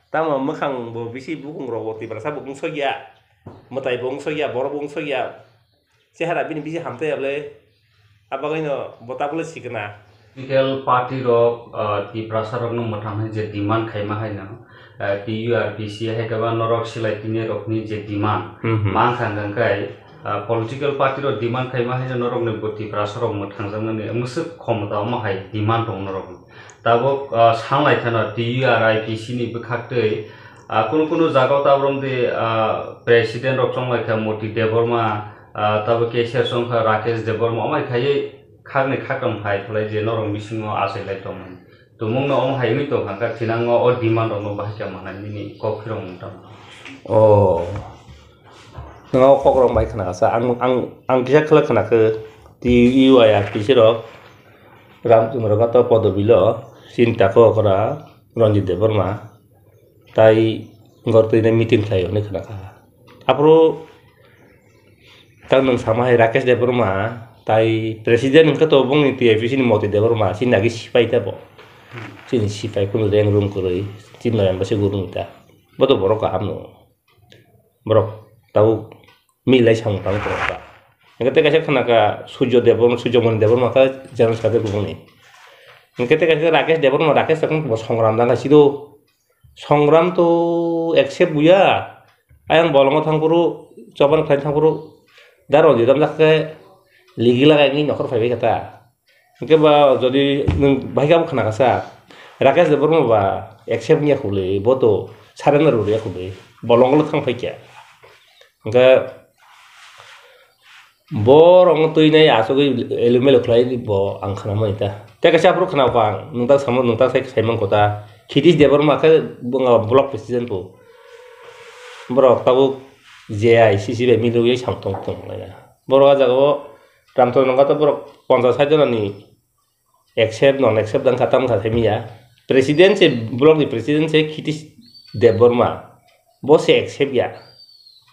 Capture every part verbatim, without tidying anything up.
Tamo mwkhang bo bisi bukung rok bo Tiprasa bukung sokya. Mwtai bo wng sokya, borok bo wng sokya. Chehara bini bisi hamtaiya bwle. Abagwino bo tabukle sikna. Political party rok, ah, Tiprasa rokno mwthang hai je demand khaima haino, ah, T U R P C hai khe ba norok silai tini rokni je demand, hmm, hmm, mankha hwnkhe, ah, political party rok demand khaima haino norokni bo Tiprasa rok mwthangjaknani mwswk khomota omo hai demand tong norokni. Tabuk, ah, sanlai kheno T U R I P C ni bwkhaktwi, ah, kunu kunu jagao tabuk romdi, ah, president rok chonglai kha Moti Debbarma, ah, tabuk cashier chong kha Rakesh Debbarma, amai khaiwi khakni khakram hai khlai je norok bisingo achailai tongmani. Tumungno omo hai wngwi tong kha, khe thinango o demand rokno bahai khe manai nini kok phirokmung tamo? O, nwng o kok rok bai khna kha sa, ang, ang, ang kisa khwlai khna khe T U R I P C rok Ramchandra Gato podobilo chini takhuk okra Ranjit Debbarma tai gortwi meeting khlai hwnwi khna kha. Aphuru tang nwng sama hai Rakesh Debbarma tai president hwnkhe to bongni T I P C ni Moti Debbarma chini agi sipai ta bo. Chini sipai kunu reng rung kwrwi chini noyan bwsai gurung ta. Bo to borok kaham no. Borok tabuk milai samung tang borok ta. Hwnkhe tei kaisa khna kha Surjo Debbarma, Surjo Moni Debbarma kha General Secretary kubuni. Hwnkhe tei kaisa Rakesh Debbarma, Rakesh Debbarma bo songram dang kha sido. Songram to accept buya. Ayang bolongo thangphuru, choban khlai thangphuru, da Ranjit Debbarma khe ligi lagai wngwi nokhor phaibai kha ta. Hwnkhe ba jodi nwng bahai khe abo khna kha sa, Rakesh Debbarma ba accept wngya khwlwi, bo to surrender rwya khwlwi, bolongo thang phai kha. Hwnkhe borokno twinai achugwi elumelu khlai bo ang khna mani ta. Tei kaisa aphuru khna kha ang, nwng tak samo, nwng tak sai, sai man kho ta. Khitish Debbarma khe bo wng block president bo. Borok tabuk J I C C bai milwi sam tong tong lai na. Borok ah jagao Ramchandra Gato borok ponchash sait jonani accept, non accept dang kha, tam kha, thai miya. President se, block ni president se Khitish Debbarma, bo se accept ya.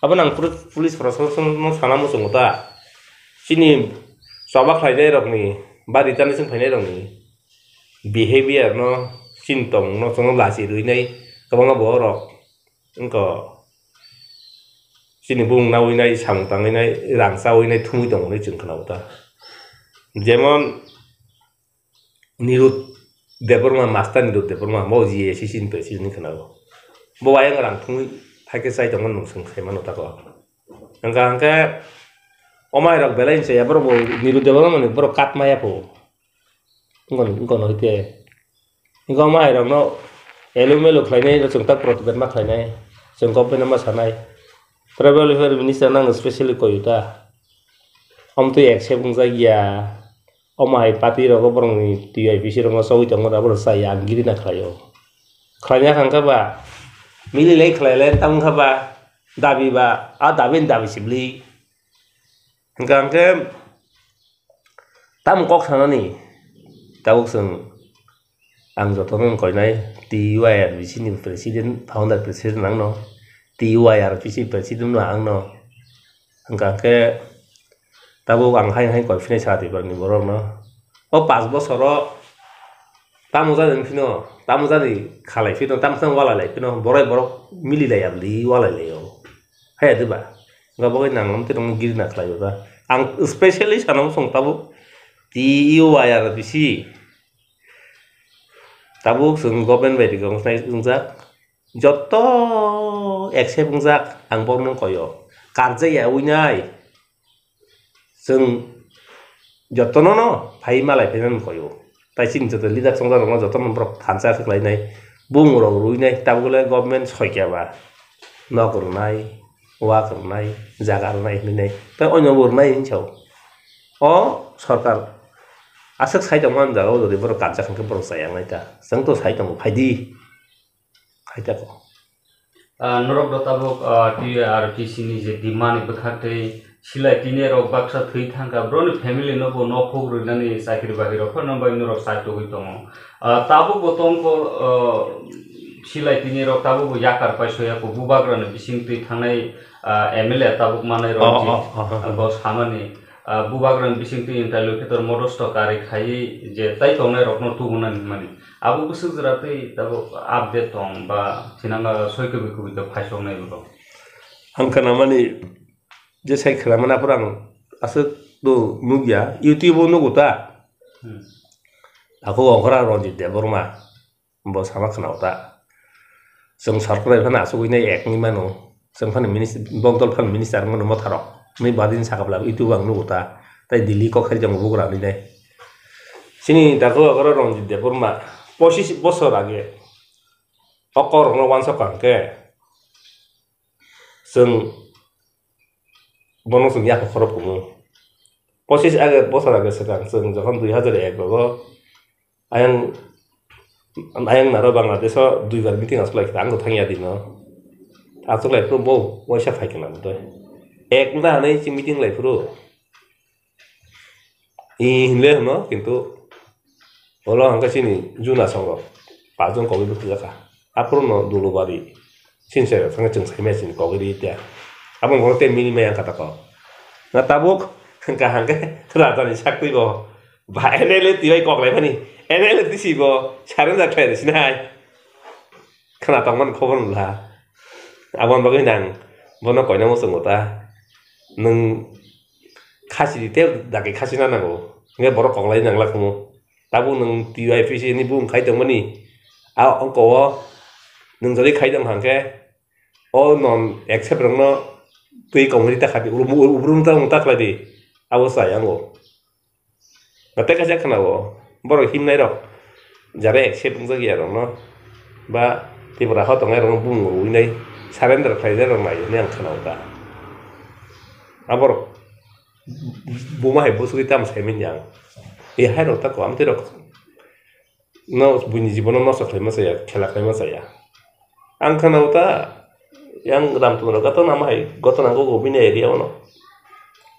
Abo nang puri-, police proshasonno sana muchungo ta. Chini choba khlainai rokni, ba return ni chwng phainai rokni behavior no, chini tongmung no chwngno lachi rwinai kwbangma borok wngkha. Chini bumung nawi nai, samung tangwi nai, rang chawi nai, thumwi tongo hinwi chwng khna-o ta. Jemon Nirud Debbarma, Master Nirud Debbarma, bo G A C C ni president hinwi khna-o. Bo ayang rang thumwi phaikhe chai tongmani nwng swng sai mano tako. Hwnkha hwnkhe omo hai rok belai hinwi chaya, borok bo Nirud Debbarma ni borok kat maya pho. Wngkha, wngkha no hwnkhe. Wngkha omo hai rokno elu melu khlainai, chwng tak protibad ma khlainai, chwng government no ma sanai. Tribal welfare minister no ang specially koyu ta. Omo twi accept wngjak ya. Omo hai party rogo borokni T I P C rokno chogwi tongmani abo rw chaya, ang giri na khlaio. Khlaina kha wngkha ba, mililai khlailai tamo wngkha ba, dabi ba, a dabi ni dabi sibli. Hwnkha hwnkhe tamo kok sanani, tabuk chwng ang jotono wng koinai T Y R B C ni president, founder president ang no, T Y R P C president no ang no. Hwnkha hwnkhe tabuk ang hai hai koi phinai sa twi borokni borok no. O panch bosor o tamo jani phino, tamo jani khalai phino, tamo jani walai lai phino, borai borok mili lai ya bwlwi walai lai o. Haya diba? Wngkha bagwi nang amtwi rokno giri na khlai o ta. Ang specially sana muchung tabuk T U Y R B C. Tabuk chwng government bai rikong khnai wngjak. Joto accept wngjak ang borokno koi o. Karjak ya wi nai. Chwng jotono no phai malai phaimani koi o. Tai chini joto leader chongjak rokno jotono borok thansa khe khlainai, bung rok ruinai, tabuk le government soikya ba nok rwnai, wak rwnai, jaga rwnai hinwi nai, tai oino bo rwnai hinwi sao. O sorkar aswk sai tongma jaga o jodi borok kansa khe borok chaya wngnai ta, chwng to sai tongo, phaidi. Khai tako. Ah, norok do tabuk, ah, T R T C ni je demand ni bwkhak tei silai tini rok baksa thwi thangkha, broni family no bo nokhuk rwnani chakri bakri rok phano bai norok chai togwi tongo. Ah, tabuk bo tongkol, ah, silai tini rok tabuk bo yakar pai soya ko bubagra ni bising twi thangnai, ah, M L A tabuk manai rok Oh, je, oh, oh, oh. Ah, bo samani. ah, bubagrani bisingtwi Intailo khe tor modosto kari khaiwi je tai tongnai rokno tubunani hwnmani. Abo bwswk jora twi tabuk update tong ba thinang soi kubui kubui to phaisoknai bo. Ang khnamani je sai khnamani aphuru ang aswk do nukya, YouTube o nugo ta. Hmm. Ako ongkhora Ranjit Debbarma. Bo sama khna ta. Chwng sarkrai phano asugwi nai ek wngwi mano. Chwng phano minis-, bo dol phano minister wngmano motharok. Nwi badin sakha bwla YouTube ang nugo ta. Tai Delhi kok khaijak bugra nwi nai. Chini dago agoro Ranjit Debbarma pochis bosor age. O kok rokno wansok kang khe. Chwng bono chwng yakho khorok kumu. Pochis age bosor age swkang chwng jokhon dui hazar ek rogo Ayang, ayang naro Bangladesh o duibar meeting achuklai kha, ang bo thangya dino. Achuklai phuru bo waisa phai khna bwtwi. Ek wngna hanai chi meeting lai phuru. I hinle hwno, kintu olo hwnkhe chini juna songo pajong kogwi bwtwi jakha. Aphuru no dulubari. Chini se thangwi chwng saimaya chini kogwi ri tya. Abo hwnkhe tei mini maya wngkha tako. Na tabuk kaham khe rajani saktwi bo. Ba M L A twi bai kok lai mani. M L A twi si bo surrender khlai rw sinai. Khna tongmani khobor wngla. Aboni bagwi nang bono koina muchungo ta. Nwng khasi di tei dakhe khasi na nango. Hwnkhe borok kok lai nangla khumu. Tabuk nwng T Y P C ni bumung khai tongmani. A ongko o nwng jodi khai tong hwnkhe o non accept rokno twi kongri ta khadi. Ubrum ta wng ta khlai di. Abo chai ango. Tei kaisa khna-o, borok himnai rok jara accept wngjak ya rokno ba Tripura hao tongnai rokno bumung rwui nai surrender khlainai rok nai hwnwi ang khna-o ta. A borok buma hai bwswgwi tamo sai manya ang. E hai rok ta ko amtwi rok no buini jibono nosto khlaima chaya, khela khlaima chaya. Ang khana-o ta, yang Ramchandra Ghato nama hai, Ghato nango go bini area ono.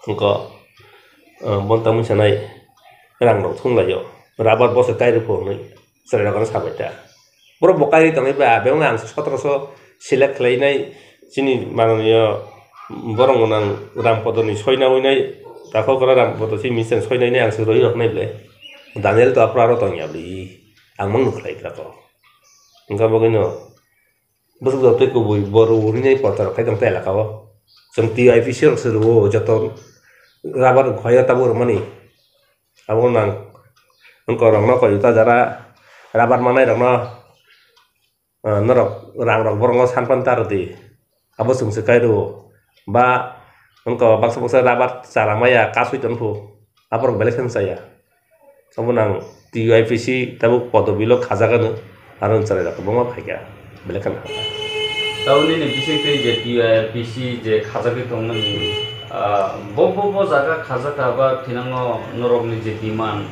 Hwnkha, ah, bonta mui sanai, rang rok thung lai-o, rabar bosor kai rw pho hwnwi, chwrai rok ano sabai ta. Borok bo kai rwi tongwi ba, bebak ang sotoroso select khlai nai, chini mananiyo borok gwnang Rampadoni soina winai, takhok gra Rampada chini mission soina winai ang se rwi rok nai ble. Daniel to aphuru aro tong ya bli, ang mang nuk khlai kra to. Hwnkha bagwi no, bwswk joto tei kubui bo rw hwnwi nai porcha rok khai tong tei elaka o. Chwng T Y P C rok se rw o joto rubber rok khai o tabuk rwmani. Abo nang wngkha rok no koi ta jara rubber manai rok no, ah, norok rang rok borok no san pan ta rw di. Abo chwng se kai rw o. Ba wngkha baksa baksa rubber chara maya kasui tong phu. Aborok belai khe chaya. Obo nang T Y P C tabuk podobilo khajak ano, aro chwrai rok kwbangma phaikha, belai kheno. Tabuk nini bisingtwi je T Y P C je khajagwi tongmani, ah, bo, bo, bo jaga khajak kha ba thinango norokni je demand,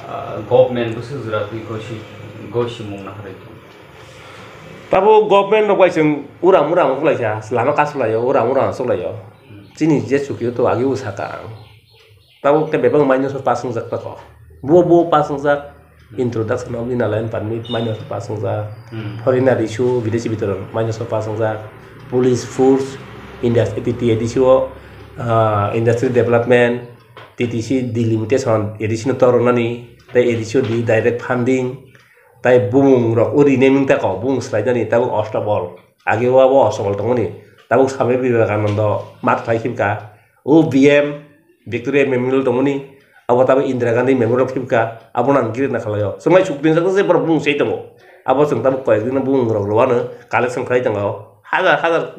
ah, government bwswk jora twi gosi, gosimung naharwi tong? Tabuk government rok bai chwng uram uram wnglaisa, lama kasulaio, uram uram achuk laio. Chini je chukio to agi o saka ang. Tabuk khe bebak minus o pass wngjak tako. Bo bo pass wngjak, introduction of inner line permit minus o pass wngjak. Hmm. Foreigner issue, bidesi bitoron minus o pass wngjak. Police force, indus-, T T A D C o, ah, industry development, T T C delimitation, A D C no torunani, tei A D C o di direct funding, tei bumung rok o rinai mung tako, bumung swlainani tabuk Ostabol. Age o abo Ostabol tongmani, tabuk Swami Vivekananda mat khlai khibka. O B M, Victoria Memorial tongmani, abo tabuk Indira Gandhi Memorial khibka, abono ang giri na khlaio. Chwng bai suk din jak je borok bumung sei tongo. Abo chwng tabuk koyek din bumung rok rwano collection khlai tongo. Hazar hazar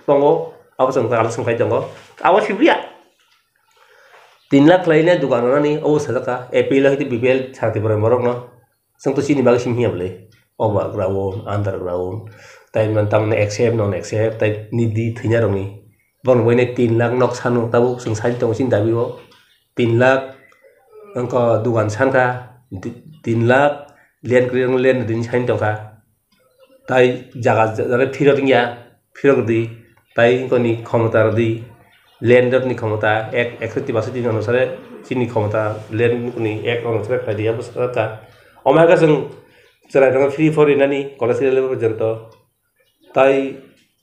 tongo, abo chwng collection khlai tongo. Abo sibiya. Tin lakh khlaina dukan rwnani obo sajak kha, A P L hai tei B P L sarti borok borokno. Chwng to chini bagwi simi hiya bwle. Overground, underground, tai man tamni accept, non accept, tai nidi thwina rokni. Borok buine tin lakh nok sano tabuk chwng sai tongo chini dabi o. Tin lakh wngkha dukan sankha, di-, tin lakh land kwrwi rokno land rini sai tongkha. Tai jaga jaga phirok wngya, phirok di, tai wngkha ni khomota rw di, land rok ni khomota ek, eksotti basotti onusare chini khomota land ni ek onusare khlai di, abo swkang kha. Omo hai khe chwng chwrai rokno free for rinani college level porjonto. Tai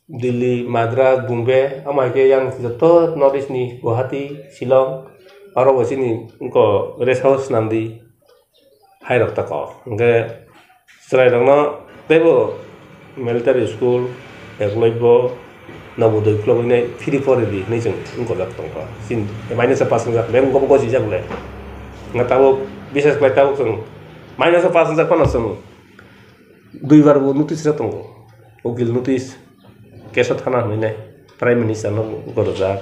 Delhi, Madras, Bombay, omo hai khe yang joto North East ni Guwahati, Shillong, Oro bo chini wngkha rest house swnamdi, hairok tako. Hwnkhe chwrairokno teibo military school, Eklavya, Navodaya khulogwinai free poridi hwnwi chwng wngkojak tongkha. Chini minus o pass wngjak, beng gobo gosijak le. Hwnkhe tabuk bisas khlai tabuk chwng minus o pass wngjak phano chwng duibar bo notice rw tongo. Ukil notice, keso thana hwnwi nai, Prime Minister no gorojak.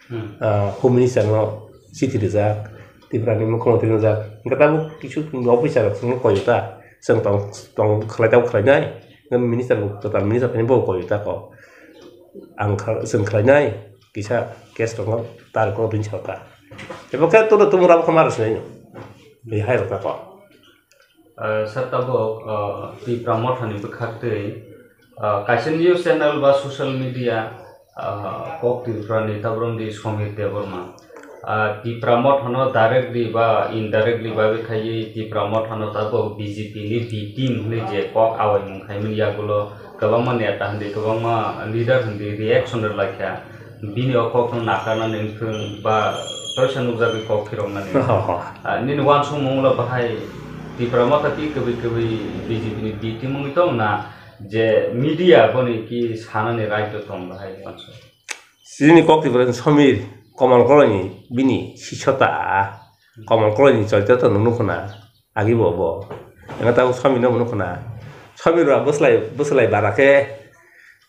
Hmm. Ah, Home Minister no chithi rijak, Tripura ni Mukhyamantri rijak. Hwnkhe tabuk kisu officer rok chwngno koi ta, chwng tong, tong khlai tabuk khlai nai. Hwnkhe minister bo kwtal minister phai bo koi ta ko. Ang kha, chwng khlai nai, kisa case tongo, tar ko rin sa ta. Ebo khe to to mura khamar sinai no. Bi hai rok ta ko. Ah, sir, tabuk, ah, Tipra Mothani bwkhaktwi, ah, kaisa news channel ba social media, ah, kok Tripura ni tabuk di Somir Debbarma. Ah, Tipra Mothano directly ba indirectly ba bwkhaiwi Tipra Mothano tabuk B J P ni B team hwnwi je kok awaimung khaimani yagulo kwbangma neta hindi, kwbangma leader hindi reaction rwlaikha. Bini o kokno nakarnani wngthung ba toisa nukjagwi kok phiroknani. Oho. Ah, nini uansukmung ulo bahai Tipra Motha twi kwbwi kwbwi B J P ni B team wngwi tong na je media boni ki sanani right o tong bahai uansuk. Chini kok Tripura ni Somir Komal Koloini bini sisota Komal Koloini choito to nunu khuna. Agi bo bo. Eno tabuk Somir no munu khuna. Somir ba bwslai, bwslai bara khe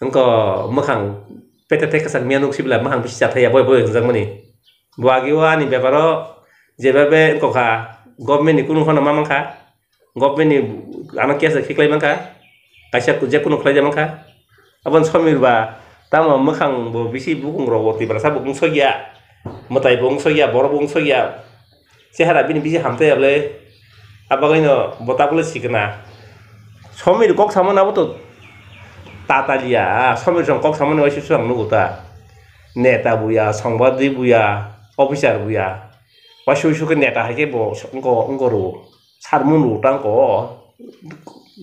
wngkha mwkhang pete te kwchak miya nuk sibla mwkhang bisi chathai ya boi boi hwnjakmani. Bo agi o ani beparo jeba be wngkha government ni kunu phano ma mankha. Government ni ano case khiklai mankha. Kaisa je kunu khlai ja mankha. Aboni Somir ba tamo mwkhang bo bisi bukung rok bo Tiprasa bo wngsok ya. Mwtai bo wngsok ya, borok bo wngsok ya. Chehara bini bisi hamtwi ya bwle. Abagwino bo tabukle sikna. Somir kok samani abo to tataliya. Somir song kok samani waisa swrang nugo ta. Neta buya, songbadik buya, officer buya. Waisa waisa khe neta hai khe bo wngko, wngko rwo. Sarmung rwo ta wngko.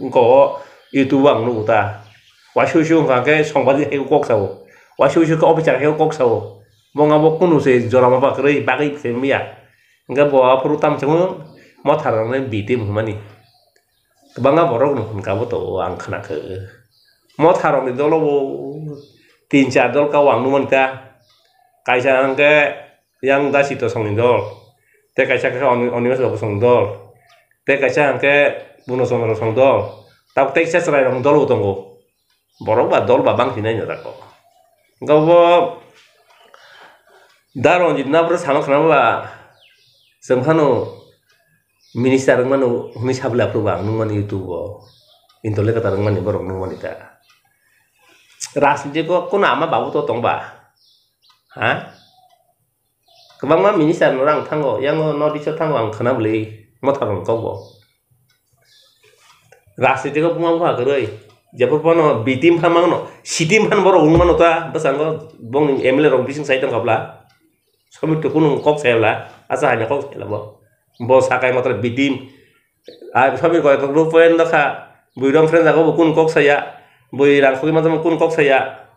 Wngko YouTube ang nugo ta. Waisa waisa wngkha khe songbadik hai khe kok sao. Waisa waisa khe officer hai khe kok sao. Bo wngkha bo kunu se jora ma ba kwrwi bagwi se wngya. Hwnkhe bo aphuru tamo chwngno motharokno B team hwnmani. Kwbangma borokno hwnka bo tongo ang khwnakha. Motharokni dolo bo tin char dol ka o ang nukmani ta. Kaisa hwnkhe yang Dasi Tosongni dol. Tei kaisa khe Oni-, Onimas Bosongni dol. Tei kaisa hwnkhe Buno Chandra Bosongni dol. Tabuk tei kisa chwrairokni dol bo tongo. Borok ba dol ba bang hinai no jago. Hwnkhe bo da Ranjit na bwrwi sama khna ba chwng phano minister wng mano hwnwi sabla phuru ba ang nukmani YouTube o. Intole kwtal wng mani borok nukmani ta. Rajniti ko kono ama babu to tong ba? Ha? Kwbangma minister no rang thango, yango North East o thango ang khwna bwlwi motha rong kok bo. Rajniti o buma bupha kwrwi, jephru phano B team phan mangno, C team phan borok wng mano ta, bwskango bongni M L A rok bising sai tongkha bla. Somir to kunu kok saya bla, asa hamya kok saya bo. Bo sakai matra B team. Ai Somir koi kok rupoyen dokha, bui rong friend jago bo kunu kok saya, bui rang khogwi mantamo kunu kok saya.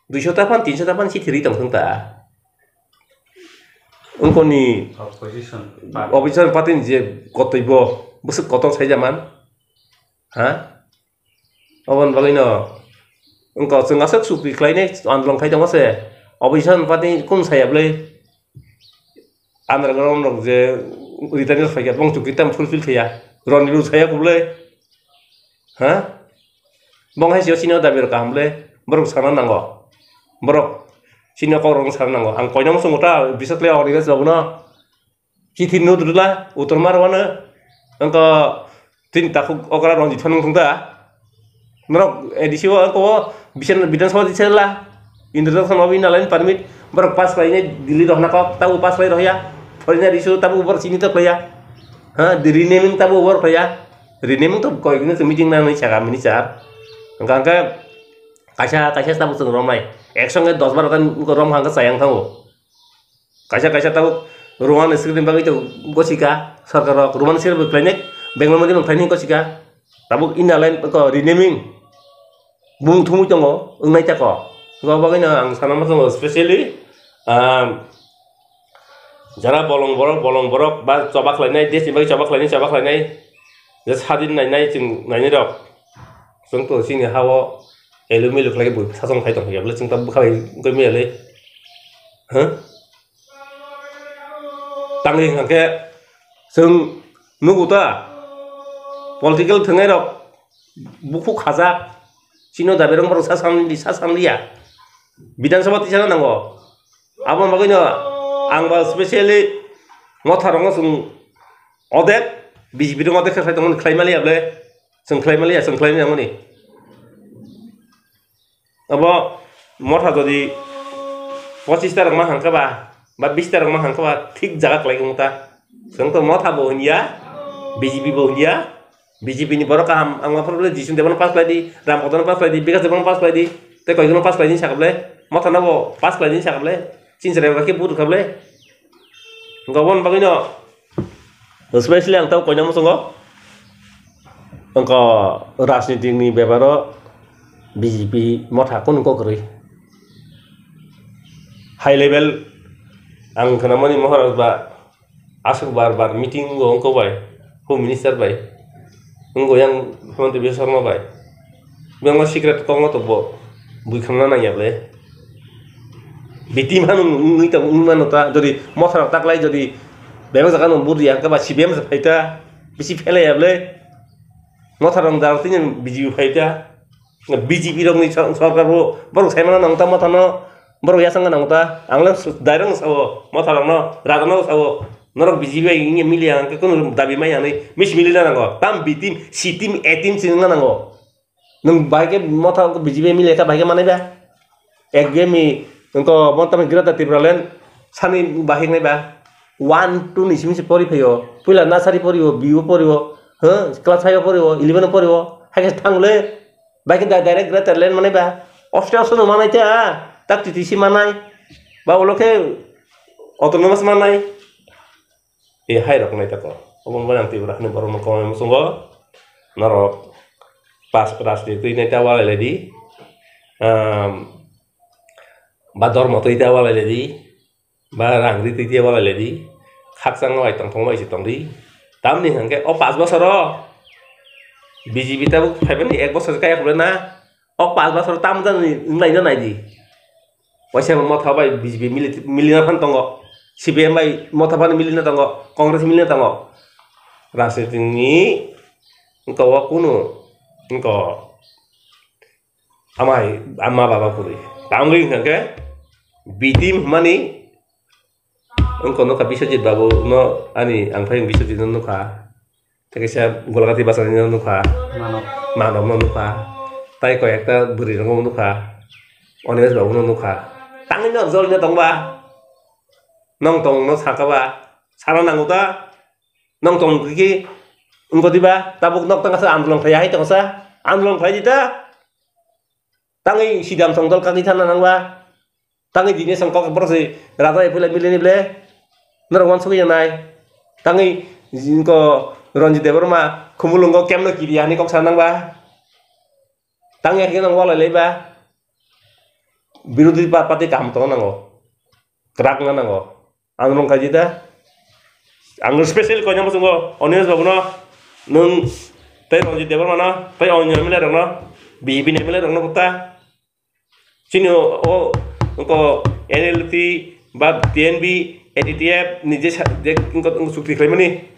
Duiso ta phan, tinso ta phan si thiri tong thung ta. Wngkoni Opposition party. Opposition party ni je kotoi bo, bwswk kotor sai jaman. Ha? Oboni bagwi no wngkha chwng aswk chukri khlainai andolon khai tongo se. Opposition party kung saya bwlai underground rok je return phaikha bong chukri tam fulfill khaiya. Roni rw saya bwlai. Ha? Bong hai sio sini o dabi rok kaham bwlai. Borok sana nango. Borok sini o kok rok sana nango. Ang koinama sungo ta bisat le organize rok no. Chithi no dudula, utor mar wano, angko tin takhuk okra Ranjit phano thung ta. Norok A D C o angko o bisan, Bidhan Sabha di sela, introduction of inner line permit, borok pass khlainai Delhi rohna kok, tabo pass khlai rohya, foreigner issue tabo borok sini to khlaiya. Ha, di renaming tabo borok khlaiya. Renaming to koi gini meeting nang nai saka mini char. Angka angka kaisa, kaisa tabo chwng romnai. Ek songe dos baro ta rom hangka chayang thango. Kaisa kaisa tabuk Roman script ni bagwi to gosika, sarkar rok Roman script bo khlainai, Bengali madhyam khlainai gosika. Tabuk inner line ko renaming bumung thumwi tongo, wngnai tako. Abo bagwino ang sana muchungo specially, ah, Jara bolong borok, bolong borok, ba choba khlainai, desni bagwi choba khlainai, choba khlainai, je sadin nainai, chwng nainai rok, chwng to chini ha-o elu melu khlai bui sasong khai tong ya bole, chwng ta bwkha bai wngwi maya le. Huh? Tangwi hwnkha khe chwng nugo ta, political thwngnai rok bukhuk khajak, chini dabi rok borok sa samli, sa samliya. Bidhan Sabha tisana nango. Aboni bagwino ang ba specially Motha rokno chwng odek, B J P rok odek khe khlai tongmani, khlai maliya ble, chwng khlai maliya, chwng khlai maliya mani. Abo Motha jodi pochis ta rok ma hangkha ba, ba bis ta rok ma hangkha ba, thik jaga khlai kung ta. Chwng to Motha bo hwnya, B J P bo hwnya, B J P ni borok kaham, ang ma phuru le Jisun Debano pass khlai di, Ram Kodono pass khlai di, Bikas Debano pass khlai di, tei koi jono pass khlai di sakha ble, Motha no bo pass khlai di sakha ble, chini chwrai rok khe vote rwkha ble. Hwnkhe oboni bagwino specially ang tamo koina muchungo, wngkha rajniti ni beparo B J P Motha kunu kok kwrwi. High level ang khnamani Maharaj ba aswk bar bar meeting o wngkha bai, Home Minister bai, wngkha yang Himanta Biswa Sarma bai. Biyang secret kokno to bo bui khamna nangya ble. Biti manu wngwi tong wngwi mano ta, jodi Motha rok taklai jodi bebak jaga no budi hwnkhe ba C P M se phai ta, bisi phelai ya ble. Motha rok jaro tini B J P phai ta. B J P rokni sor-, sorkar bo borok saimano nang ta Mothano, borok yasanga nang ta. Ang le direct no sao, Motha rokno, Raja no sao. Norok B J P bai wngya miliya hwnkhe kunu dabi maya hinwi misi milina nango. Tam B team, C team, A team se wngna nango. Nwng bahai khe Motha B J P miliya khe bahai khe manai ba? Ek gemi wngkha bo tamo Greater Tipraland sani bahai wngnai ba? One, two ni simi se pori phaio. Puila nursery porio, B O porio, huh? Class five o porio, eleven o porio. Hai khe thang le. Bahai khe da-, direct Greater Land manai ba? Hostel sono manai ta, tak titi si manai. Ba ulo khe autonomous manai. E hai rok nai tako. Obo wngkha ang Tripura hani borok no kongma muchungo. Norok pas rajniti neta walai lai di. Am, ba dormo twi ta walai lai di. Ba rang ri twi ta walai lai di. Khakchang no bai tong thong bai se tong di. Tamni hwnkhe o pas bosoro B J P tabuk phaimani ek bosor kaya khulai na. O pas bosor tam jani wnglaina nai di. Waisa Motha bai B J P mili, milina phan tongo. C P M bai Motha phan milina tongo. Congress milina tongo. Rajniti ni wngkha o kunu wngkha amai ama baba kwrwi. Tamni hwnkha khe B team hwnmani wngkha nukha Biswajit babu no ani ang phai Biswajit no nukha. Tei kaisa Golagati bwskango nukha. Manok. Manokno nukha. Tai koi ekta bwrwi rokno nukha. Onimesh babuno nukha. Tangwi no jolino tongba. Nong tongno sakha ba. Sana nango ta. Nong tong khe wngkha diba. Tabuk nok tangsa andolon khlai hai tongsa. Andolon khlai di ta. Tangwi sidam song dol kagwi thana nangba. Tangwi dine song kok borok se raja ephila milini ble. Norok wansugwi nai. Tangwi jingko Ranjit Debbarma khumulungo kemno kiri hani kok sa nangba. Tangwi hakhe nang walai laiba. Birodhi pa-, party kaham tongna nango. Kwrak wngna nango. Ang rong khaji da. Ang special koina muchungo Onimesh babuno nwng tei Ranjit Debbarmano tei onyo M L A rokno, B J P ni M L A rokno kota. Chini o, o, wngkha N L T ba T N B, A D T F ni je sa-, je wngkha, wngkha chukti khlaimani.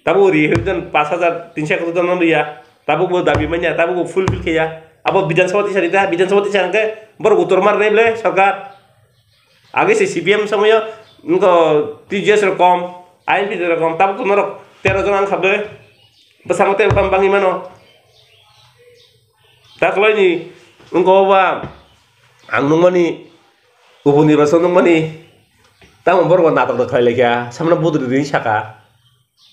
Tabuk ri hwnkhe pash hajar tinso ekattor jon no riya. Tabuk bo dabi manya, tabuk bo fulfill kheya. Abo Bidhan Sabha tisa rita, Bidhan Sabha tisa hwnkhe borok uttor mar rw ble sarkar. Age se C P M somoyo wngkha T J S rok kom, I N P rok kom, tabuk to norok tero jon ang kha ble. Bwskango tei bwkha bangwi mano. Takhwlaini wngkha o ba ang nukmani, upo nirbachon nukmani, tamo borok natok rok khlai laikha, samano budri rini saka,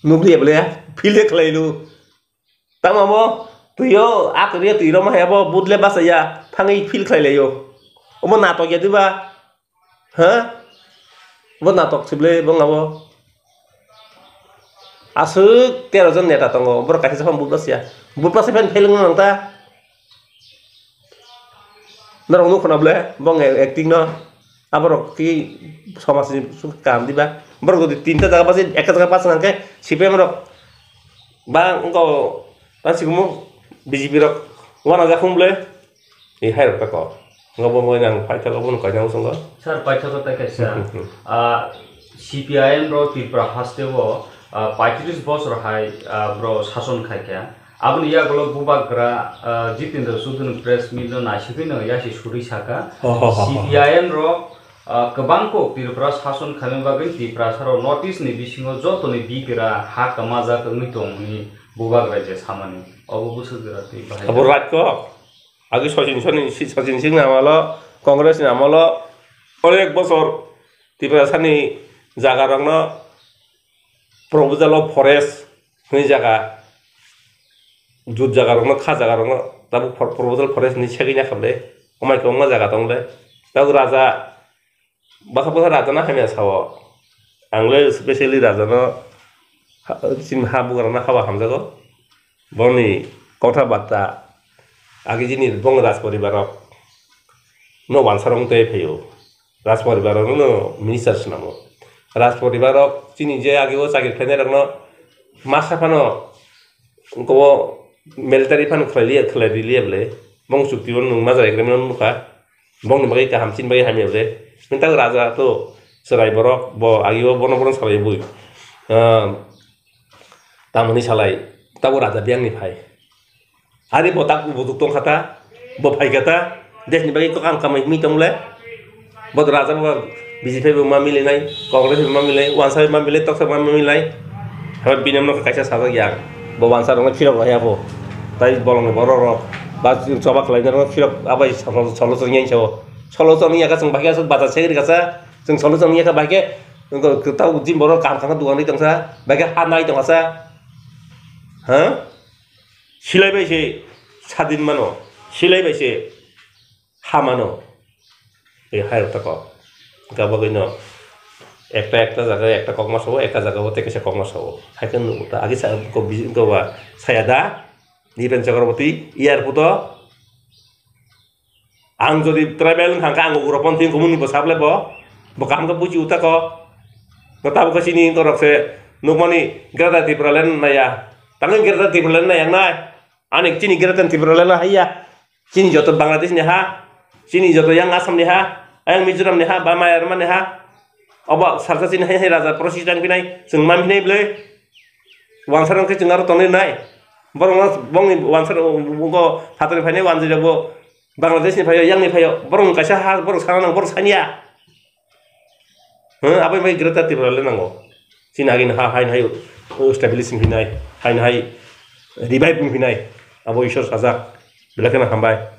nukliya ble, phile khlailu. Tamo abo twi o, a kwrwi o twi rwma hai abo but le bachaya, thangwi phil khlai lai o. Obo natok ya diba? Ha? Bo natok se ble bong abo. Aswk tero jon neta tongo, borok kaisa saphang but basiya. But basi phan pheleng nang ta. Norok nukho na ble bong acting no. Aborok ki somaj ni suk kaham diba? Borok jodi tinta jaga basi ekta jaga bachana hwnkhe C P I M rok ba wngkha ta sigumo B J P rok wanajak hwnble. E hai rok ta kok. Wngkha bo moi nang paithak obo no kaisa usung kha. Sir, paithak o tai kaisa. Ah, C P I M rok Tripura haste o, ah, paitris bosor hai, ah, bro sason khai kha. Aboni yagulo bubagra, ah, Jitendra Choudhury press meet no naisingwi no yasi suri saka. Ho, ho, ho, ho. C P I M rok, ah, kwbang kok Tripura sason khaimani bagwi Tiprasa rok North East ni bisingo joto ni bigra ha kwmajak wngwi tong hwnwi bubagra je samani. Obo bwswk jora twi bahai. Abo right kok. Agi Sachin Soni, Sachin Singh ni amalo, Congress ni amalo onek bosor Tiprasa ni jaga rokno proposal o forest hwnwi jaga, jut jaga rokno, kha jaga rokno tabuk for-, proposal forest hwnwi segwi ya kha ble, omai kwbangma jaga tong ble. Tabuk raja, bwkha bwkha raja no hamya sao. Ang le specially raja no ha, chini ha bugra no haba hamjago. Boni kotha batta agi chini bong raj poribar rok no wansa rok tei phaio. Raj poribar rok no minister swnamo. Raj poribar rok chini je agi o chakri khlainai rok no masa phano ko military phano khlai liya, khlai ri liya ble. Bong chukti o nwng majra agreement o nukha. Bongni bagwi kaham, chini bagwi hamya ble. Nini tabuk raja to chwrai borok, bo agi o bono bono salai bui. Ah, tamoni salai, tabuk raja biyang ni phai. Ari bo tak bujuk tong kha ta, bo phai kha ta, desh ni bagwi kokam kamai himwi tong le. Bo raja bo B J P bo ma mili nai, Congress bo ma mili nai, wansa bo ma mili nai, toksa bo ma mili nai. Haba bini no kaisa sajak ya. Bo wansa rok no phirok rok ya bo. Tai bolong ni borok rok ba choba khlai rok phirok abai solo solo solo yang sao. Solo solo yang ka chwng bahai aswk bacha segri kasa. Chwng solo solo yang ka bahai ke tau jim borok kam khana dugan ri tong sa. Bahai ke ha nai tong sa. Ha? Silai bai se sadin mano. Silai bai se hamano. Tei hai rok ta kok. Hwnkhe abo bagwi no ekta ekta jaga ekta kokma sao, ekta jaga o tei kaisa kokma sao. Hai khe nugo ta agi sa ko bi ko ba saya da Niren Chakraborty airport o. Ang jodi tribal wngkha ang ugroponthi wngkha muni bo sable bo. Bo kaham khe buji uta ko. Bo tabuk khe chini wngkha rok se nukmani Greater Tipraland naya. Tangwi Greater Tipraland naya wngnai. Ani chini Greater Tipraland haiya. Chini joto Bangladesh ni ha, chini joto yang Assam ni ha, yang Mizoram ni ha, ba Myanmar ni ha. Obo salsa chini hai hai raja prosi tang pinai, chwng man pinai bwlai. Wansarang khe chwng aro tonwi nai. Borok no bongni wansar bo phatani phainai wanjwi rok bo Bangladesh ni phaio, yang ni phaio. Borok kaisa ha, borok sana nang, borok sanya. Hwng, abo bai Greater Tipraland nango. Chini agini ha haino hai establish wngphinai, haino hai revive wngphinai. Abo Isor sajak. Belai kheno hambai.